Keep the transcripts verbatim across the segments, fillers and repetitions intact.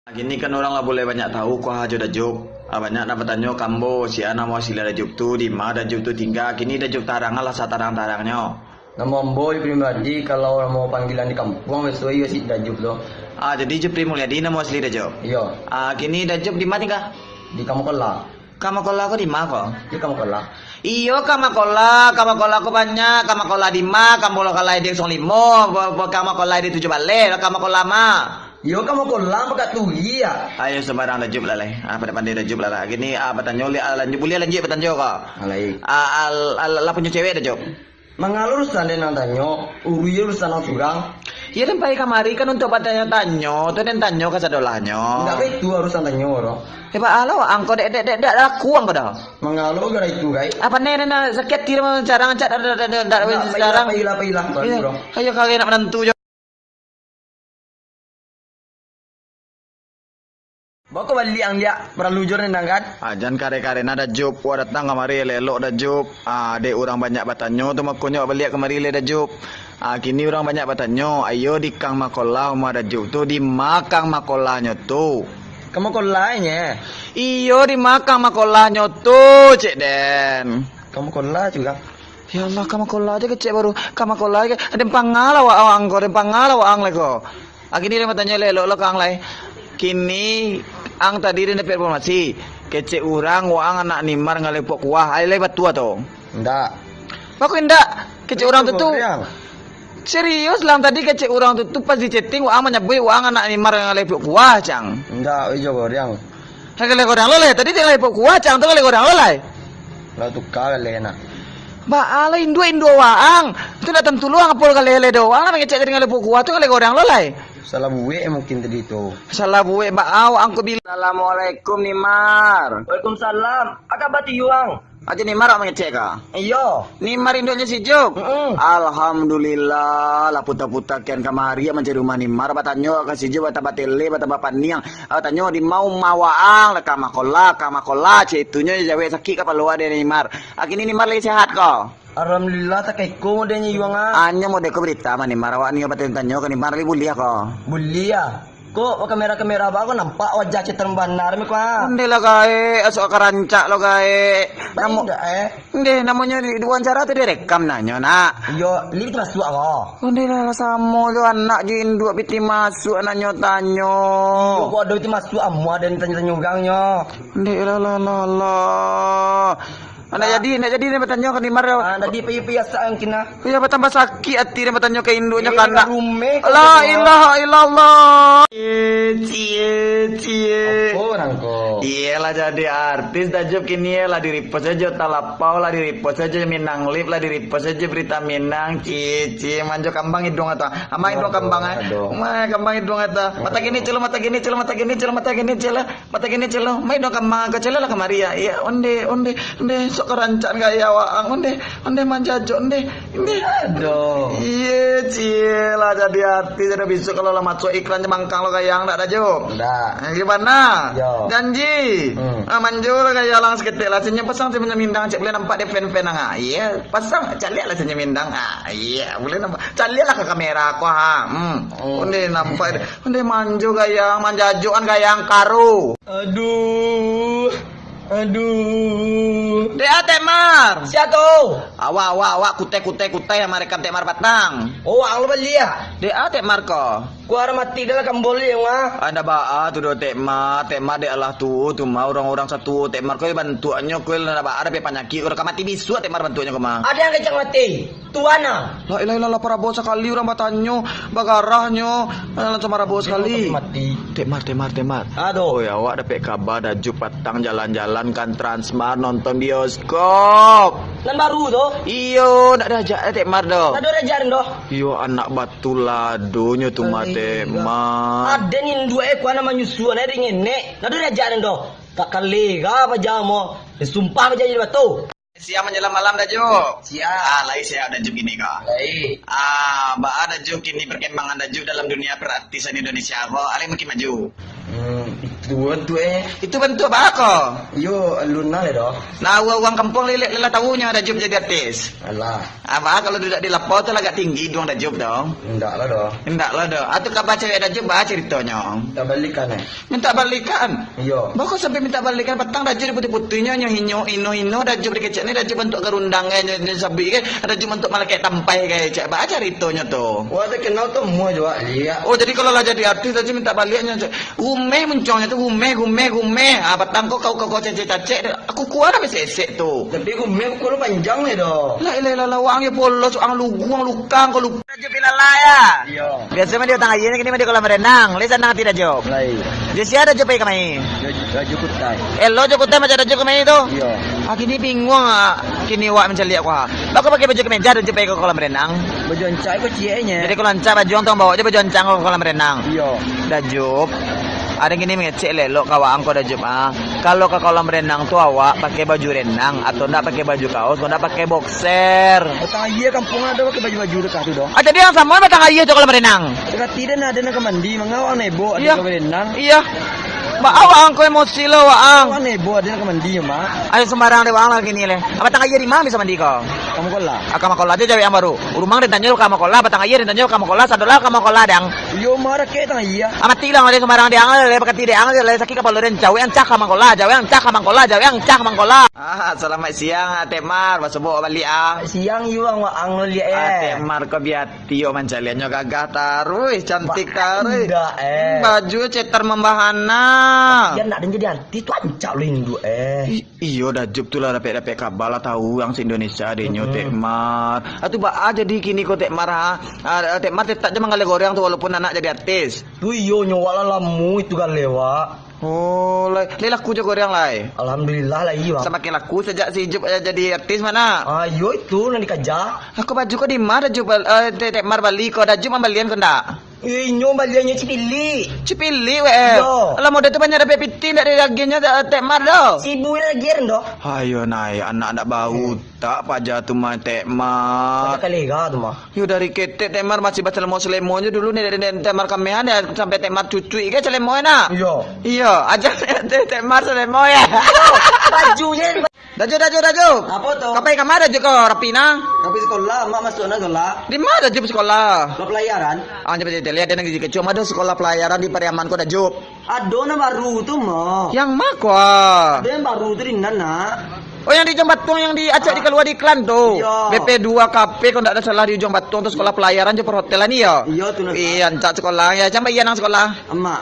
Kini kan urang lah bulai banyak tahu kuah jo Dajup. Ah, banyak nan batanyo ka ambo, sia namo asli Dajup tu, di ma Dajup tu tingga. Kini Dajup tarang lah satarang-tarangnyo. Namo ambo Jupri Mulyadi, kalau namo panggilan di kampuang, biaso iyo si Dajup tu. Ah, jadi Jupri Mulyadi namo asli Dajup? Iyo. Ah, kini Dajup di ma tingga? Di Kamakola. Kamakola ko di ma ko? Di Kamakola. Iyo, Kamakola, Kamakola ko banyak, Kamakola di ma, Kamakola di Kosong Limo, bo-, bo-, Kamakola di Tujuah Baleh, Kamakola ma. Iyo, Kamakola pakak tuli, ya. Ayo, sembarang Dajup lah, lai. Ah, pandai-pandai Dajup lah, lah. Kini, ah, batanyo, li-, ah, lanjuik, buliah lanjuik batanyo ko. Alai. Ah, al-, al-, lah punyo cewek Dajup? Mangalo urusan den nan tanyo, urui urusan nan surang. Iyo, den pai kamari kan untuak batanyo-tanyo, tu den tanyo ka sadolahnyo. Indak baitu urusan tanyo, doh. Eh, baa lah waang ko, dek, dek, dek, dek laku ang ko doh. Mangalo gara itu, gai? Apa nih, nih, nih, sakit ati, dah, carang, cak, dah, dah, dah, dah, dah, Indak, sekarang. Pailah, pailah, pailah, pailah, Iyo, bro. Ayo, kagak enak menantu jo. Bako baliak ang liak, paralu jo nandang kan? Ah, jan kare-kare nah, Dajup. Wak datang kamari elok-elok, Dajup. Ah, dek urang banyak batanyo tu, makonyo wak baliak kamari lai, Dajup. Ah, kini urang banyak batanyo, ayo di Kang Makola umah Dajup tu, di ma Kang Makolahnyo tu? Kang Makola inyo? Iyo, di ma Kang Makolahnyo tu, cek den. Kang Makola juga. Ya Allah, Kang Makola aja kecek baru. Kang Makola aja, den pangah lah waang ko, den pangah lah waang lai ko. Ah, kini den batanyo elok-elok lah ka ang lai. Kini ang tadi den dapek informasi, kecek urang waang anak Nimar ngalai puak kuah, ai lai batua tu? Indak. Bako indak? Kecek urang tu tu. Batua, Riang. Serius lah, tadi kecek urang tu tu pas di chatting waang manyabuik waang anak Nimar ngalai puak kuah, cang. Indak, ijo ko, Riang. Ngalai goreng lo lai, tadi den ngalai puak kuah, cang tu ngalai goreng lo lai. Lah tuka galeh nak. Baa lah induak-induak waang. Tu ndak tantu lo ang apo galeh-galeh doh. Waang lah mangecek tadi ngalai puak kuah tu ngalai goreng lo lai. Salah buek mungkin tadi tu. Salah buek baa waang ko bilang. Assalamualaikum, Nimar. Waalaikumsalam. Aka bati yuang. Aja Nimar awak mangecek ka? Iyo. Nimar induaknyo si Jup? Mm-mm. Alhamdulillah, lah puta-puta kian kamari mancari rumah Nimar, batanyo ka si Jup, batambah tele, batambah paniang. Ah, tanyo di ma umah waang, lah Kang Makola, Kang Makola, cek itunyo jawek sakik kapalo ade Nimar. Ah, kini Nimar lai sehat ko? Alhamdulillah, takah iko modelnyo yuang ah. Anyo model ko berita mah Nimar, awak nio batanyo-tanyo ka Nimar lai buliah ko? Buliah. Kok kamera-kamera baa ko nampak wajah cetang bana mi ko ah. Ondeh lah gaek, asuak ka rancak lo gaek. Namo, indak, eh? Ondeh, namonyo di, di wawancara tu direkam nanyo, nak. Iyo, liek tu masuak ko. Ondeh lah, lah samo jo anak jo induak piti masuak nanyo tanyo. Iyo, kok ado piti masuak amuah den tanyo-tanyo urang nyo. Ondeh lah, lah, lah, lah. Ndak jadi, ndak jadi ni batanyo ka Nimar. Ah, tadi pai-pai asak ang kina. Iyo, batambah sakik ati ni batanyo ka induaknyo. Eh, ka anak. Rumeh, la ilaha illallah. Cie, cie, cie. Apo nang ko? Iyolah jadi artis dah Jup kini lah di-repost sajo Talapau, lah di-repost sajo Minang Live, lah di-repost sajo Berita Minang. Cie, cie, manjo kambang iduang atau? Ama iduang kambang eh. Aduh. Ma kambang iduang atau? Mata gini celo, mata gini celo, mata gini celo, mata gini celo. Mata gini celo, mai dong ka ma ko celo lah kamari ya. Iya, ondeh, ondeh, ondeh, sok ka rancak gaya waang, ondeh, ondeh manjajo, ondeh, ondeh. Aduh. Iye, cie lah jadi artis, jadi bisuak kalau lah masuak iklan Cemangkang lo gaya ang, ndak ado jo. Ndak. Gimana? Yo. Janji. Hmm. Ah, manjo lah gaya lang saketek lah, senyum pasang senyum indang, cek buliah nampak dek fan-fan ang. Ah, iye, pasang, caliak lah senyum indang. Ah, iye, buliah nampak. Caliak lah ka kamera ko ha. Hmm. Hmm. Ondeh nampak. Ondeh manjo gaya ang, manjajoan gaya ang karo. Aduh. Aduh. Dek ah, Tek Mar. Sia tu? Awak, awak, awak, kutai, kutai, kutai, nan marekam Tek Mar patang. Oh, ang lo bali ah? Dek ah, Tek Mar ko. Kuara mati dah lah kambol ye, wah. Anda baa tu doh, Tek Mar, Tek Mar dek alah tuo tu mah, urang-urang satuo Tek Mar ko bantuaknyo ko lah baa, ado panyakik, urang ka mati bisuak Tek Mar bantuaknyo ko mah. Ado nan kecek mati. Tuan ah. La ilaha illallah, parabo sakali urang batanyo, bagarahnyo, eh, langsuang marabo sakali. Mati. Tek Mar, Tek Mar, Tek Mar. Aduh. Oi, awak dapek kaba Dajup patang jalan-jalan ka Transmart nonton bioskop. Nan baru tu? Iyo, ndak diajak eh, Tek Mar doh. Ndak diajak doh. Iyo, anak batu ladonyo tu mah, Tek Mar. Ado induak eh, kuana manyusuan eh, ringin nek. Ndak diajak doh. Tak kalera baja mo. Sumpah baja jadi batu. Siap manjalang malam, Dajup? Siap. Ah, lai siap, Dajup, kini ko. Lai. Ah, baa, Dajup, kini perkembangan Dajup dalam dunia perartisan Indonesia ko, alih makin maju? Hmm, itu bantuak, eh. Itu bantuak baa ko? Iyo, alun lai doh. Nah, urang-urang kampuang lai lah tahu nyo Dajup jadi artis. Alah. Abah kalau duduak di lapau tu agak tinggi iduang Dajup tu. Indak lah doh. Indak lah doh. Atu kaba cewek Dajup baa caritonyo? Mintak balikan, eh. Mintak balikan? Iyo. Baa ko sampai mintak balikan, patang Dajup diputuih-putuihnyo, nyo hino, hino-hino Dajup dikecek ni, Dajup bantuak garundang, eh, nyo, nyo sabuik, eh, Dajup bantuak malakek tampai, eh, cek baa caritonyo tu? Wah, takenal tu mua jo, Wak, liak. Oh, jadi kalau lah jadi artis Dajup mintak baliaknyo, cek. Gumeh muncuangnyo tu, gumeh, gumeh, gumeh. Ah, patang ko kau, kau, kau cacek-cacek, aku kuat ambiak sesek tu. Tapi gumeh ko lo panjang ni doh. La ilaha illallah, waang yo polos, waang luguang, lukang, ko lupa. Dajup ilalai, ya? Iyo. Biaso mah di batang aia ni, kini mah di kolam renang. Lai sanang ati Dajup. Lai. Jo sia Dajup pai kamari? Dajup, Dajup Kutai. Elok jo Kutai macam Dajup kamari tu. Iyo. Ah, kini bingung, ah. Kini wak mancaliak ko, ah. Baa ko pakai baju kemeja Dajup pai ka kolam renang? Baju ancak ko cieknyo. Jadi kalau ancak baju ang tu ang bawa jo baju ancak ka kolam renang. Iyo. Dajup. Ado kini mangecek lelok ka waang ko Dajup, ah. Kalau ka kolam renang tu awak pakai baju renang atau ndak pakai baju kaos, kok ndak pakai boxer. Batang aia kampuang ado pakai baju-baju dekah tu doh. Ah, jadi ang samo batang aia jo kolam renang. Berarti den ado nan ka mandi, manga waang naibo ado kolam renang. Iyo. Baa waang ko emosi lo waang. Waang naibo ado nan ka mandi, Mak. Ayo sembarang dek waang lah kini leh. Ah, batang aia di ma bisa mandi ko? Ka makola. Ah, ka makola jo jawek ang baru. Urang den tanyo ka makola, batang aia den tanyo ka makola, sadolah ka makola dang. Iyo, marah kek tang aia. Ah, mati lah, ngalih sembarang dek ang, lai bakati dek ang, lai sakik kapalo den, jawek ang cah ka makola, jawek ang cah ka makola, jawek ang cah ka makola. Ah, salamaik siang, ah, Tek Mar, basuo baliak, ah. Siang yuang waang lo liak, eh. Ah, Tek Mar ko biati yo mancaliaknyo gagah taruih, cantik taruih. Indak, eh. Hmm, baju cetar membahana. Iyo, nak den jadi artis tu ancak lo induak, eh. I-, iyo, Dajup tu lah dapek-dapek kaba lah tahu ang se-Indonesia adenyo, Tek Mar. Ah, tu baa jadi kini ko Tek Mar, ha? Ah, Tek Mar tetap je manggaleh goreng tu walaupun anak jadi artis. Tu iyo nyo wak lah lamo itu galeh wak. Oh, lai, lai laku jo goreng lai? Alhamdulillah lai, Bang. Samakin laku sajak si Jup, eh, jadi artis mah. Ah, iyo itu nan dikaja. Aku baju ko di ma Dajup, eh, Tek, Tek Mar bali ko, Dajup mambalian ko ndak? Eh, inyo baliannyo cipilik. Cipilik weh. Iyo. Alah, model tu banyak dapek pitih ndak diagiahnyo, eh, Tek Mar doh. Sibu lagi ren doh. Ayo naik anak ndak bau. Tak paja tu mah Tek Mar. Kata kalega tu mah. Yo dari ketek Tek Mar masih basalemo-salemo jo dulu ni, dari Tek Mar kamehan yo sampai Tek Mar cucuik ke salemo na. Iyo. Iyo, aja Tek Mar salemo ya. Bajunyo. Dajup, Dajup, Dajup. Apo tu? Ka pai ka ma Dajup ko rapi na? Rapi sekolah, mak masuk na sekolah. Di ma Dajup sekolah? Sekolah pelayaran. Ah, cepat, cepat, lihat dia nanti kecuali ada sekolah pelayaran di Pariaman ko Dajup. Ado nan baru tu, mah. Yang ma ko, ah? Ado yang baru tu di nan, nak. Oh, yang di Ujung Batuang yang di acak dikalua di iklan tu. Iyo. B P dua K P kalau ndak ado salah di Ujung Batuang tu sekolah pelayaran jo perhotelan iyo. Iyo tu, nak. Iya, ancak sekolah. Ya, cam iya nang sekolah. Amak.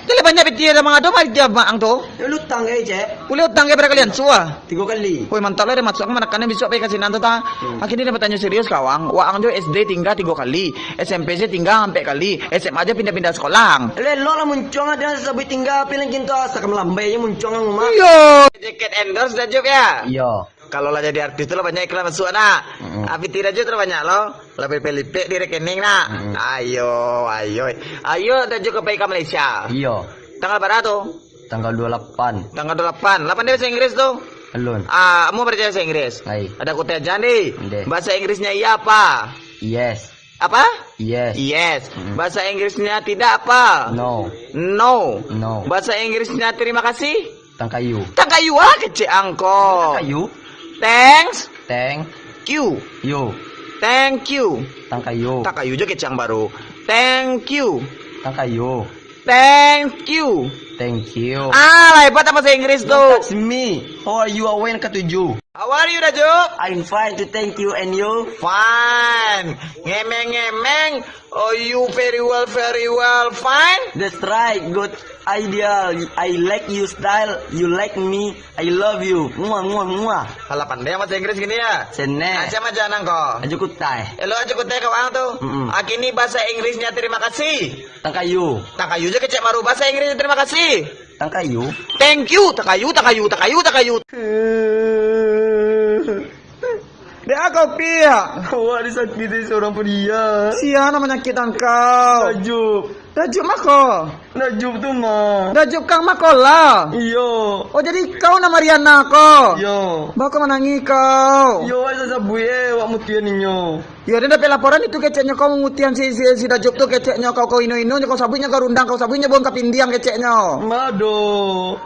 Jadi banyak pitih ado mangado mah dia maang tu. Yo lutang gai, cek. Ulih utang gai bara kali ansu ah? Tigo kali. Woi, mantap lah dia masuk manakan bisuak pai ka sinan tu ta. Hmm. Akhirnya dia batanyo serius ka waang. Waang jo S D tingga tigo kali. S M P se tingga ampek kali, S M A se pindah-pindah sekolah. Elok lah muncuang ado sabuik tingga, tapi nan kinto asa ka malambai se muncuang ang mah. Iyo. Jaket endorse Dajup ya? Iyo. Kalau lah jadi artis tu lah banyak iklan masuk nak. Mm-mm. Ah, pitih Dajup tu lah banyak lo. Lah lipek-lipek di rekening nak. Mm-mm. Ayo, ayo. Ayo Dajup ka pai ka Malaysia. Iyo. Tanggal bara tu? Tanggal dua lapan. Tanggal dua lapan. Lapan dia bahasa Inggris tu? Alun. Ah, kamu belajar bahasa Inggris? Hai. Ada aku tanya nih. Ndeh. Bahasa Inggrisnya iya apa? Yes. Apa? Yes. Yes. Mm. Bahasa Inggrisnya tidak apa? No. No. No. Bahasa Inggrisnya terima kasih? Tangkayu. Tangkayu ah kecek ang ko. Tangkayu. Thanks. Thank. You. You. Thank you. Tangkayu. Tangkayu jo kecek ang baru. Thank you. Tangkayu. Thank you. Thank you. Ah, lah hebat bahasa Inggris tu. Don't touch me. How are you, Awen katujuh? How are you, Dajup? I'm fine to thank you, and you? Fine. Ngemeng-ngemeng. Oh, you very well, very well. Fine. That's right. Good idea. I like you style. You like me. I love you. Muah, muah, muah. Alah pandai bahasa Inggris gini ya? Seneng. Macam aja nang ko. Ajo kutai. Elok ajo kutai ka waang tu. Mm-mm. Ah, kini bahasa Inggrisnya terima kasih. Tangkayu. Tangkayu je kecek baru bahasa Inggris terima kasih. Tangkayu. Thank you. Tangkayu, tangkayu, tangkayu, tangkayu. Dek a kau piak? Awak disakiti seorang pria. Sia nan manyakitkan kau? Dajup. Dajup ma ko? Dajup tu mah. Dajup kang ma ko lah? Iyo. Oh, jadi kau nan Mariana ko? Iyo. Baa kau manangih kau? Iyo, awak sasabuik eh, awak mutuihan inyo. Iyo, den dapek laporan itu keceknyo kau mamutiahan si, si, si Dajop tu, keceknyo kau, kau ino-inonyo, kau sabuiknyo ka rundang, kau sabuiknyo buang ka pindiang keceknyo. Mado.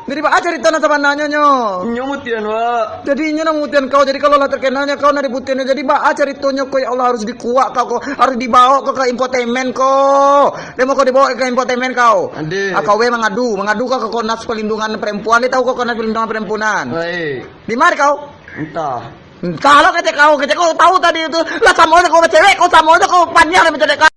Jadi baa carito nan sabananyo nyo? Nyo mutiahan, Wak. Jadi inyo nan mutiahan kau, jadi kalau lah terkenalnyo kau nan diputiahan, jadi baa caritonyo ko, ya Allah, harus dikuak kau ko, harus dibaok kau ka infotainment ko. Demo kau dibaok ka infotainment kau. Ade. Ah, kau we mangadu, mangadu kau ka Komnas Perlindungan Perempuan, den tahu kau Komnas Perlindungan Perempuan. Baik. Di mana kau? Entah. Entahlah kecek kau, kecek kau tahu tadi itu. Lah samo aja kau cewek, kau samo aja kau paniang dari mencari